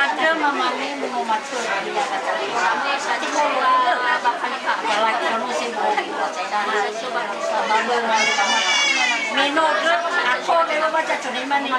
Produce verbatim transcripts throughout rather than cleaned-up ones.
Andrö mamane mengomatöi ia kata. Tiko wa bakali ka. Me no dö, ako me wa baca cuma imane.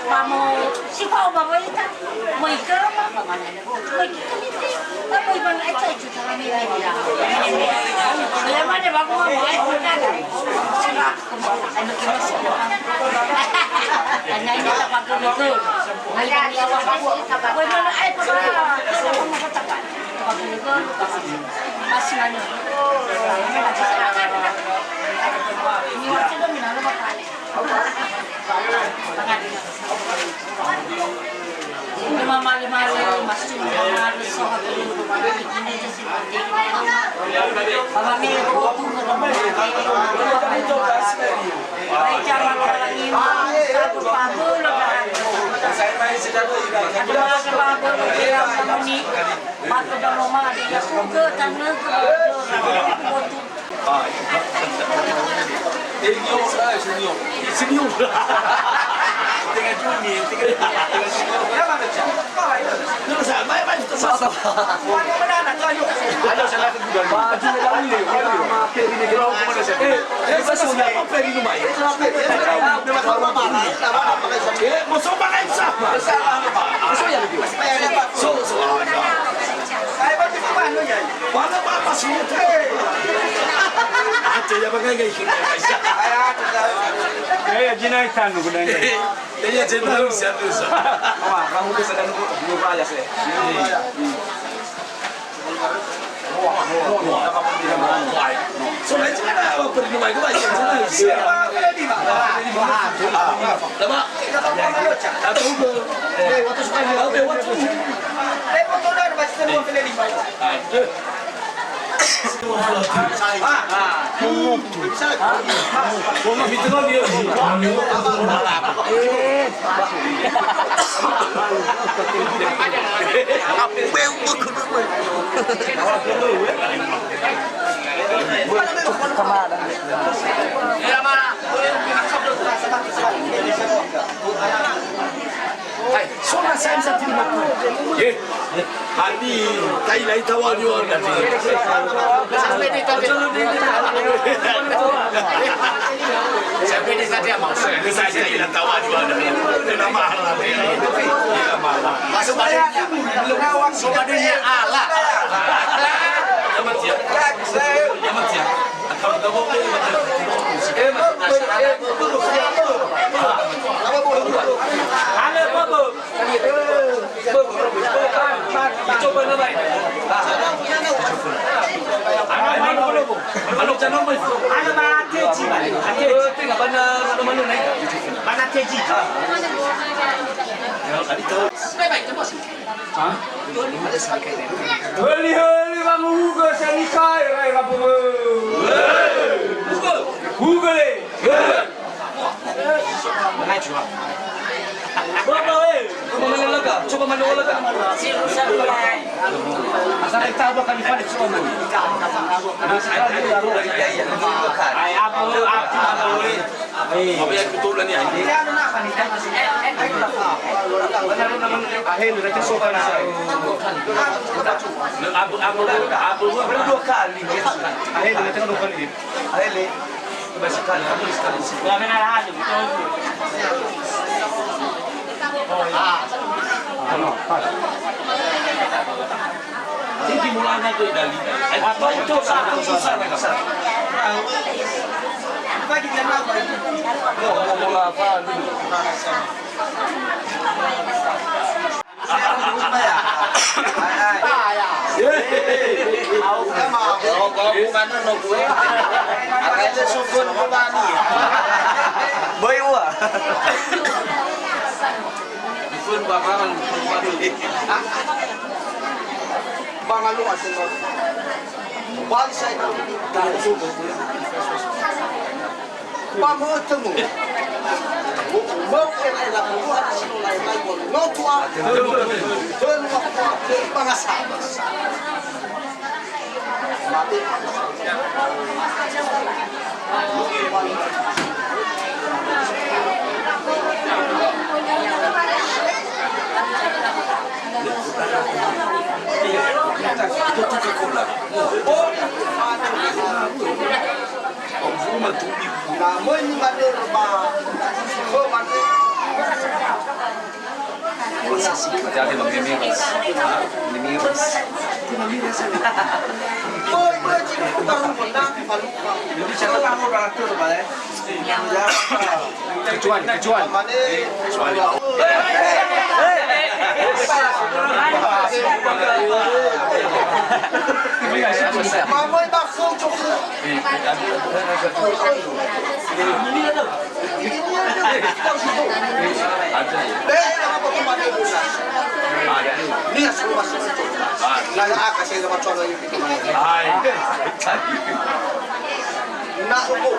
Mamo si fao ba wai ta, moi ke ma, moi ke ni ti, ta moi ban ai ta ju ta ni ni. Ya ma ne ba ko ma mo ai ko ta. Anya ini ta ba ko ni ko. Moi ban ai ko ba. Masih nanya. Ini waktu dah minum apa? Ah, iya. Senior, eh, senior. Senior. Tengah junior, tengah, tengah senior. Kenapa, Bang? Nggak usah, baik, baik, kita sama. Ayo, saya lakukan juga. Maju, maju, maju. Eh, eh, saya sudah apa, Ferry Lumai? Eh, mau coba, kan, sama? So, so, ada. Mana Bapak semua? Aja ya, Bang, nggak ikut. Ya, ya, jina ikan, udah. Ya, ya, jina bisa, bisa. Wah, kamu bisa dan dulu aja sih. So, na cina apa perlu mai gua aja. Atau, eh, waktu suka dia, eh, waktu. Aduh. Hai, so na sa bisa terima. Ye. Hani, tai lai tawali wa. Sampai di tadi. Sampai di tadi, Abang. Saya tai lai tawali wa. Kena mahal. Kena mahal. Masuk balik. Sebabnya Allah. Amat ya. Amat ya. Ha? Höli-höli wanguhugö senikai rai rabu. Hugö le. Baba, eh, coba mana lega, coba mana lega. Asal kita bukan di balik semua. Nah, sekarang dia roh dari dia. Ai, apa, apa, apa, Ahe, nanti sopan saya. Abu, abu, abu, abu. Baru dua kali. Ahe, nanti dua kali. Ahe, le. Coba sekali, kamu sekali. Nggak pernah ada, betul. Oh, ya. Anu, pas. Jadi mulanya tuh dari. Apa itu satu susah, susah. Bagi dia apa itu? Mau, mau mula apa dulu? Boi ua. Ifun barangan, ifun barangan. Bangalo atema. Bali saya. Ba mötö mu. Mau era-era mu ada sino lain-lain. No tua. Tön waktu bangasa. Na möi nimanö ba khö manö. Jadi, memiris. Memiris. Möi, möi, jadi, baru menang, baru. Jadi, siapa tahu orang tu, Pak, eh? Kecuali, kecuali. Kecuali. Mamai bakso. Niha solo masuk. Nah, ya, aka saya dapat suara itu. Hai. Na ubu.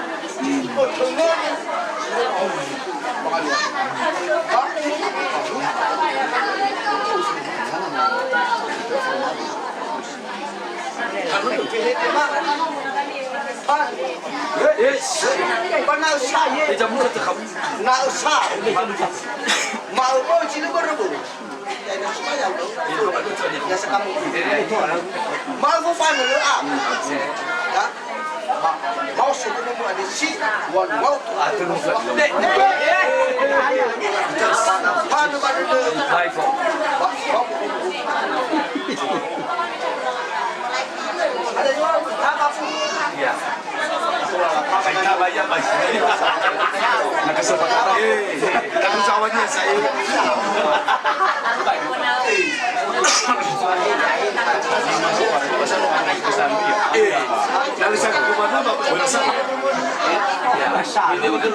Yes. Ba na sa. Eh, jamu kata kamu. Na sa. Mau, mau, sini baru. Biasa kamu. Mau fanö, ah. Ya. Ma-, mau suku mu ada si, wan mau tu. Fanö, fanö, fanö. Ba-, ba-, ada juga, apa pun. Iya. Kaita ba ia, ba. Na kesepakatan. Eh, kalau sawahnya saya. Eh, dari saya ke mana, Bapak? Ini betul.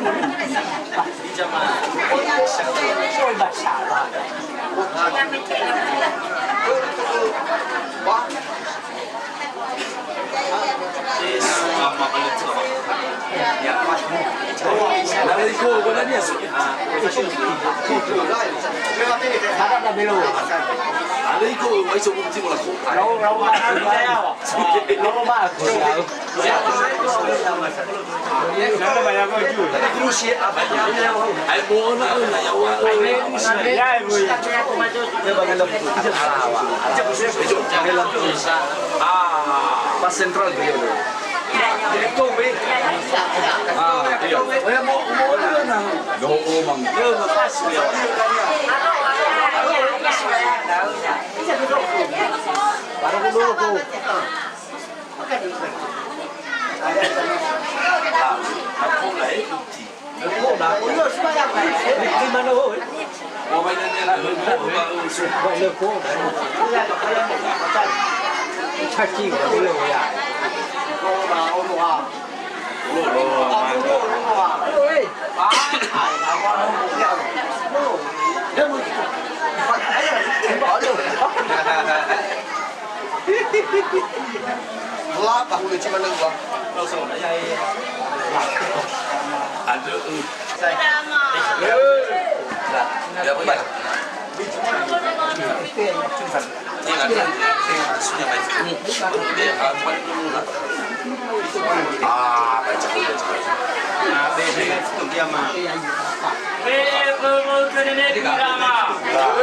Pas sentral beliau. Direktur, be. Ah, iya. Oh, ya, mau, mau dulu, nah. Loh, oh, Mang. Iya, pas. Baru dulu, Bu. Lata hulö cima lö ua. Andrö, eh. Ya, benar. Ah, baca. Nah, be, be, itu dia mah. Be, be, be, be, be, be, be, be, be, be,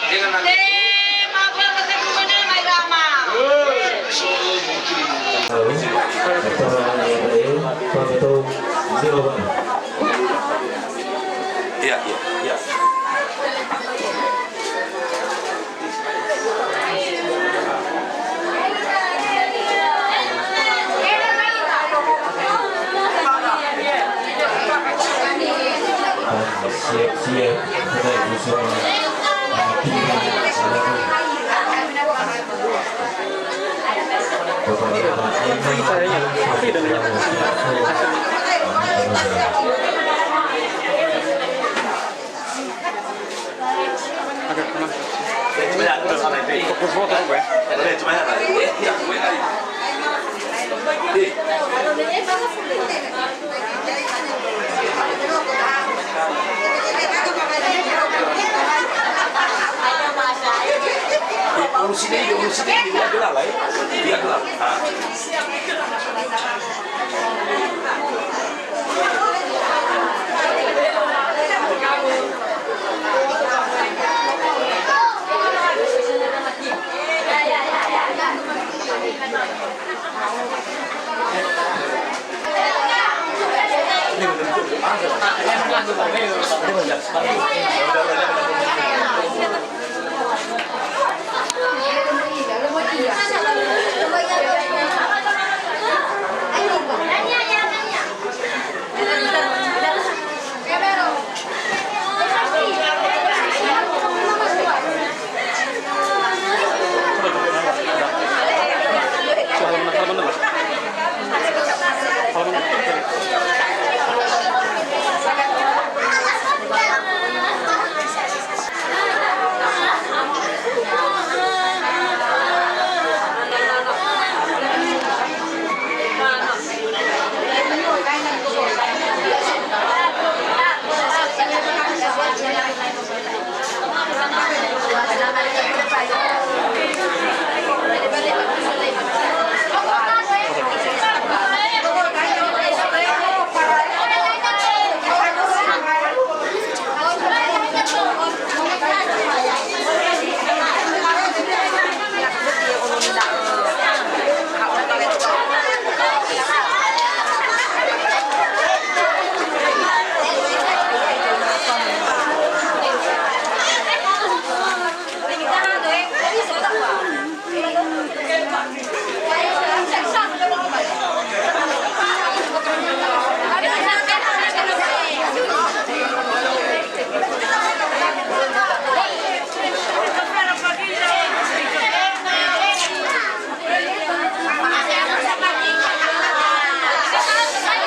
Tema börö tegumenema irama. Acara R A P Pantau Jawa Barat. Iya, iya, iya.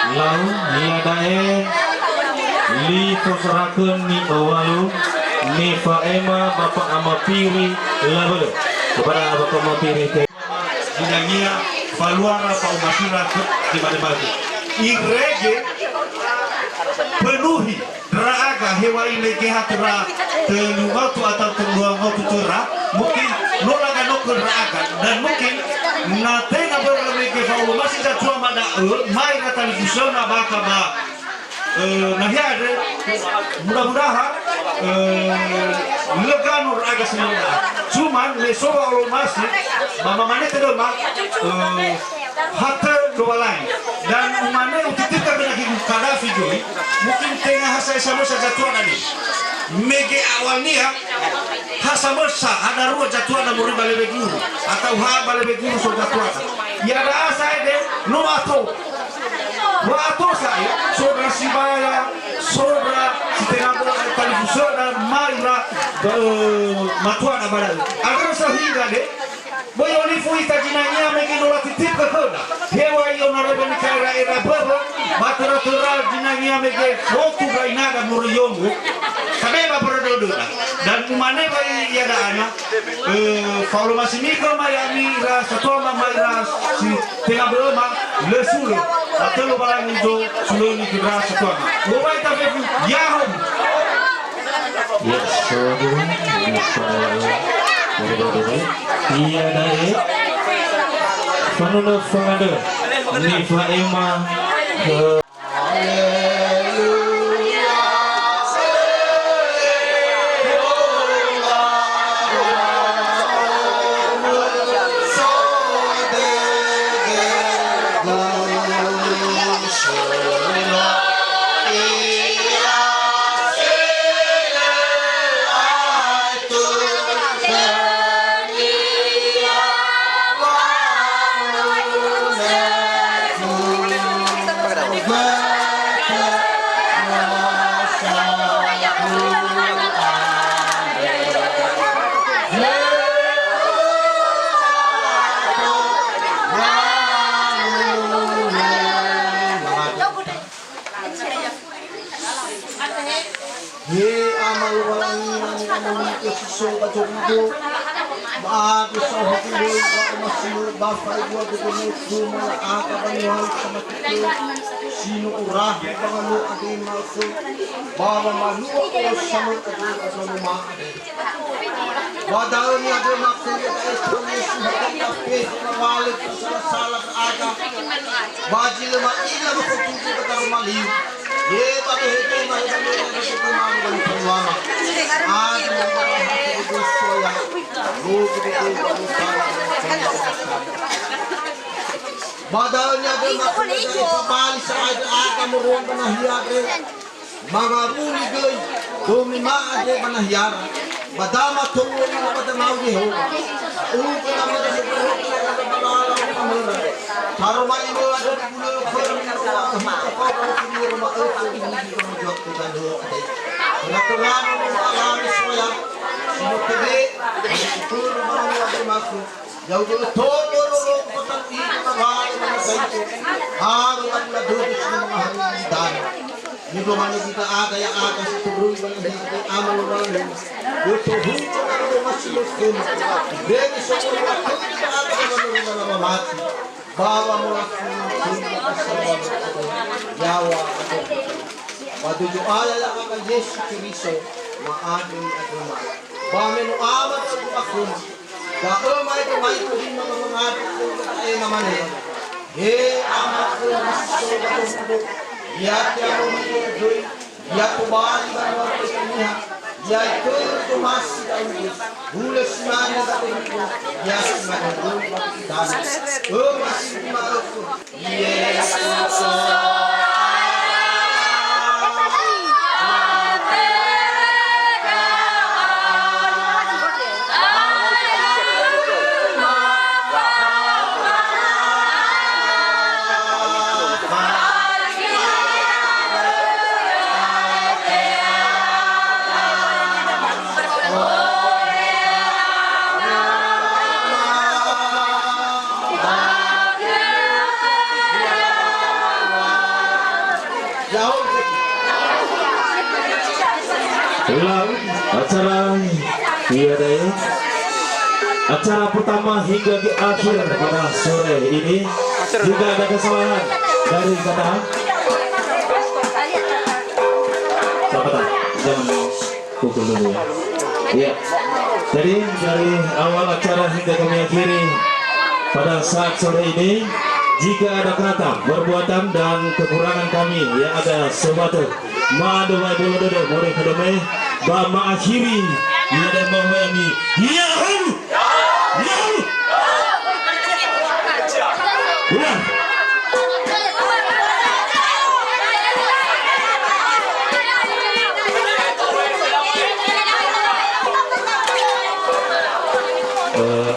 Lau, iada'e li fosarakön ni'owalu, nifa'ema Bapak Ama Piri Labölö. Kepada Bapak Ama Piri, te- Zinangia faluara fa'omasira ke, di mana-mana. Irege penuhi ndra'aga heŵa'ae mege ha töra tölu ngaotu atau tölu ngaotu töra, mungkin no laga no khö ndra'aga, dan mungkin na tenga börö mege fa'olomasi zatua ma da'ö, mai ra talifusöna bakha ba, eh, nahia andre, mudah-mudahan, eh, lö gano ndra'aga si mane. Cuman, me so wa'olomasi, ba mamane tödöma, eh, Hatö Lowalangi. Dan umane utitipka khö Nagi Kadafi göi, mungkin tenga ha sa'e samösa zatuana ni. Mege awalnia, ha samösa, ha darua zatuana moroi ba lewe guru, atau ha ba lewe guru so zatuana. Iada'a sa'ae de, no ato. Wa ato sa'ae, so ndra sibaya, so ndra si tenga bö'ö talifusöda, ma ira, eh, matuada ba da'ö. Andrö sehingga de, Böi olifu ita zinangia mege no latitipka khöda. Heŵa'ae i'onarai ba nikaera'era börö, ba töra-töra zinangia mege fotu ndra'inaga moroi yomu. Sabe ba börö dödöda. Dan umane ba iada'ana, eh, fa'olomasimi khöma ya'ami ira satua ma, ma ira si tenga bö'öma, lö sulö. Hatö Lowalangi zo sulöni khö ndra satua ma. Wobai tafefu, ya'ahowu. Ya, so, ya, so, ya. Iada'e fanunö fangandrö nifa'ema khö So ba zorugo, ba adu saohagölö, ba omasino, ba faigua dödömö, tumala aga ba nuhau samatitö, sino urahu ba ngalo ade ma'ökhö, ba wamalua oro samö ade ba zaluma ade. Ba da'ö ni'andrö makhöu iada'e khöu Yesu, hadia fefu ngawalö tusala-sala ndra'aga, ba zi lö ma'ila mafotudu ba daroma liu. He ba behegema, he ba mera, he ba mera, ba nifanuama. Adu mera, soya. Logo, logo, logo, logo, logo. Ba da'ö ni'andrö makhöu iada'e fabali sa'ae ndra'aga moroi ba nahia andre. Mangaruli göi, domi ma'andrö ba nahiara, ba dama to'uö ira ba danao Yehowa. Ugö nama dödö ba lala ba möra. Taroma imö andrö di gulö khöra minoa, hita fao ba khömi roma öfö di mudi ba mojoakö danö ade. Töra-törana nono alami soya, si no tebe, si no tebe, si no tebe, Ya'ugö ötondro rorogö fatalu ita ngawalö ba nasa ito. Harö adula dödö si no mangahari danö. Nidomanö ita aga ya'aga si toröi ba nahia ade Ama Lowalangi. Götohu'ö ndra'o ba si lö khöma. Irege so'orua khömi ya'aga ba wanörö na mamati. Ba wamolafönö khömi ba salawalö ado. Yaŵa ado. Ba dödö Zo'aya ya'aga Yesu Keriso, ma'andrö ni'andröma. Ba me no Ama da'ö ba khöma. Da'ö ma'edo maiko hima ba wangandrö khöu Zata'ema mane, "He Ama khöu si so ba zorugo, ya'ia te'amoni'ö göi, ya tobali ba nuaru niha, ya itörö zomasi da'ugö, hulö si mane ba dödögu, ya si mane göi ba gulidanö. Öma si ma'ökhö." Lau acara iada'e, acara pertama hingga di akhir pada sore ini. Jika ada kesalahan dari kata, sahabat, jangan pukul dulu ya. Iya. Jadi dari awal acara hingga kami akhiri pada saat sore ini, jika ada kata, perbuatan dan kekurangan kami yang ada sobatö, ma'andrö wa'ebolo dödö moroi khöda me, ba ma'akhiri iada'e ma'ohe ami. Ya'ahowu! Ya'ahowu! Ulang. Eh,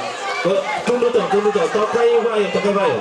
eh, tundö to, tundö to. Tokai wa'ae, tokai wa'ae.